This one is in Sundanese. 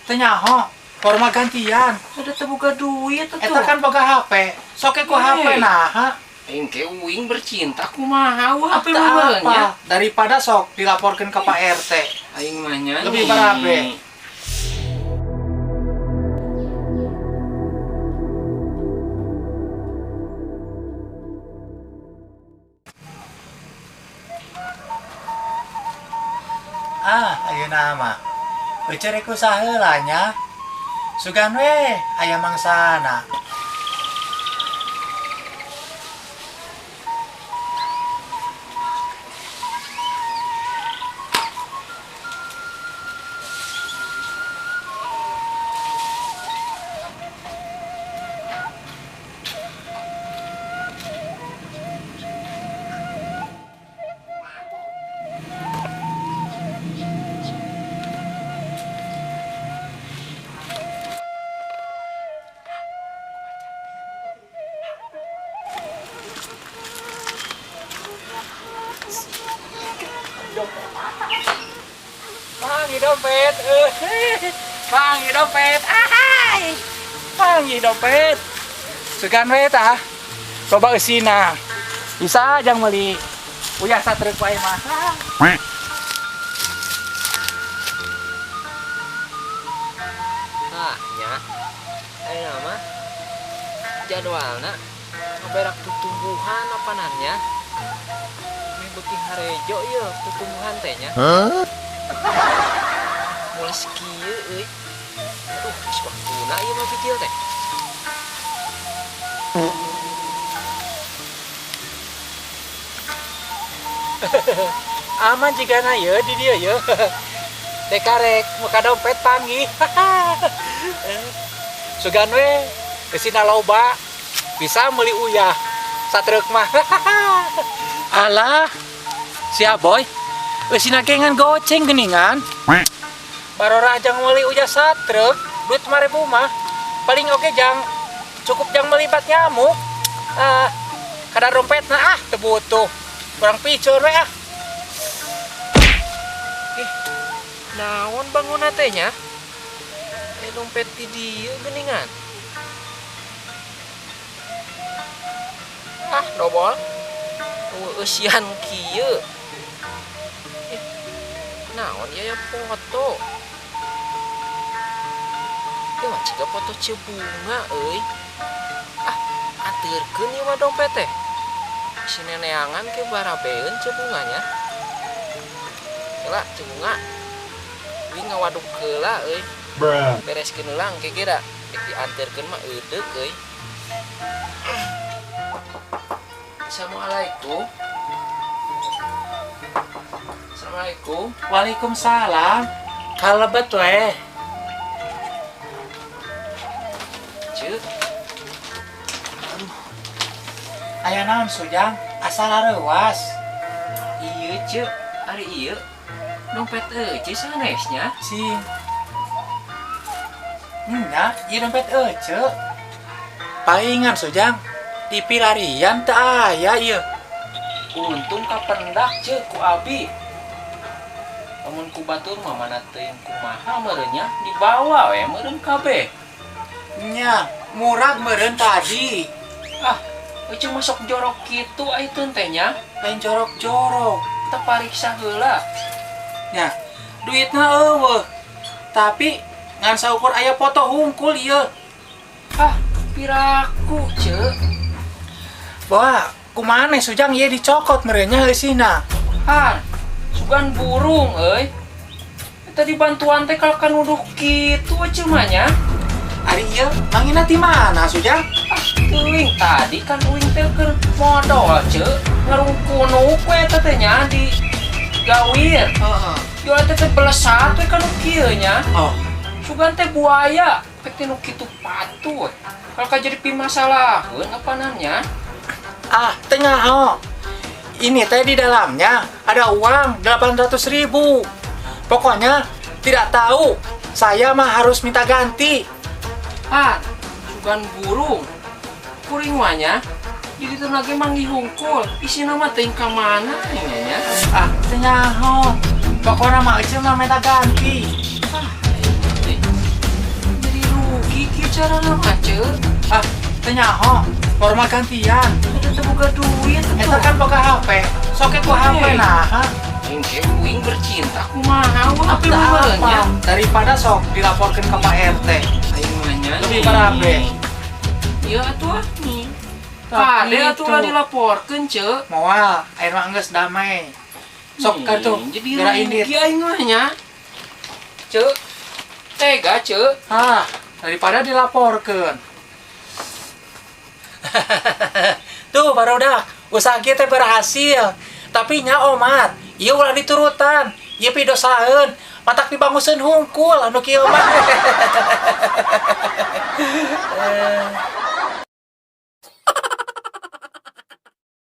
Teu nyaho, korma gantian. Ada teu boga duit atuh. Eta kan boga HP. Sok ku HP naha. Aing ke uing bercinta kumaha wah Apa apa? Daripada sok dilaporkan ke Pak RT. Aing mah nya. Lebih barabe. Ah, ayeuna mah. Euceuk rek usaha heula nya. Sugan we aya mangsana. Panggih dompet, panggih dompet, ahai, panggih dompet. Sugan we tah, coba eusina, bisa jang meuli uyah satruk wae mah. Tah nya, ayeuna mah jadwalna ngaberak tutumbuhan apanannya. Meh beuki harejo ieu tutumbuhan teh nya. Mules kieu euy. Aduh, geus waktuna ieu mah pikir teh. Aman jigana ieu di dieu ieu. Dek karek muka dompet panggih. Sugan we eusina loba bisa meuli uyah satruk mah. Alah, sia boy. Eusina ge ngan goceng geuningan. Barora jang meuli uyah satruk, duit 5.000 mah. Paling oke jang cukup jang meuli bat nyamuk. Ah, kadar dompetna ah teu butuh. Kurang piceun we ah. Ih, naon bangunna teh nya? Dompet di dieu geuningan. Ah, dobol. Eueuh eusian kieu. Ih, naon ieu ya foto. Ieu mah ciga foto cebunga euy. Ah, anteurkeun ieu mah dompet teh. Si neneangan ke barabeun cebunganya. Heula cebunga. Wing ngawaduk heula euy. Bruh. Bereskeun heula engke ge da. Rek dianterkeun mah eudeuk euy. Assalamualaikum. Assalamualaikum. Waalaikumsalam. Kalebet we. Ceuk. Aduh. Aya naon Sujang? Asal areuwas. Ieu ceuk, ari ieu dompet euceu sanesnya. Sing. Nya, ieu dompet euceu. Palingan Sujang di pilarian teu aya ieu. Untung kapendak ceuk ku abi. Lamun ku batur mah mana teuing kumaha meureun nya dibawa we meureun kabeh. Nya, murag meureun tadi. Ah, euceu masuk jorok kitu ayeuna teh nya. Lain jorok-jorok. Teu pariksa heula. Nya, duitna eueuh. Tapi ngan saukur aya foto hungkul ieu. Ah, piraku ceuk. Wah, kumaha Sujang ieu dicokot meureun nya eusina. Ah, sugan burung euy. Tadi bantuan teh kalau kan nuduh kitu euceu mah nya. Ari ieu mangina ti mana Sujang? Ah, teuing tadi kan uing teh keur modal ceuk. Ngarungkunuk we eta teh nya di gawir. Heeh. Yo eta teh belesat we kanu kieu nya. Oh. Sugan teh buaya, pek teh nu kitu patut. Kalau ka jadi pimasalaheun apanannya? Ah, teu nyaho. Ini teh di dalamnya ada uang 800.000. Pokoknya tidak tahu. Saya mah harus minta ganti. Ah, sugan burung. Kuring mah nya. Di ditu lagi manggih hungkul. Isina mah teuing ka mana nya? Ah, teu nyaho. Pokoknya mah euceu mah minta ganti. Ah, euy. Cara mah, Ceu. Ah, teu nyaho. Normal gantian. Ada teu boga duit Eta atuh. kan boga HP. Sok ku HP Hey. nah. Aing ge kuing bercinta kumaha wah Tapi apa? Daripada sok dilaporkan ke Pak RT. Aing mah nya. Lebih barabe. Iya atuh ah nih. Tah, Kade atuh gitu. lah dilaporkeun, Ceu. Moal, aing mah geus damai. Sok ka tuh, Jadi geura indit. rugi aing mah nya. Ceu. Tega, Ceu. Ah, daripada dilaporkan. Tuh, barudak, usaha kita berhasil. Tapi nya omat, ieu ulah diturutan. Ieu pidosaeun, matak dibanguseun hungkul anu kieu mah. Eh.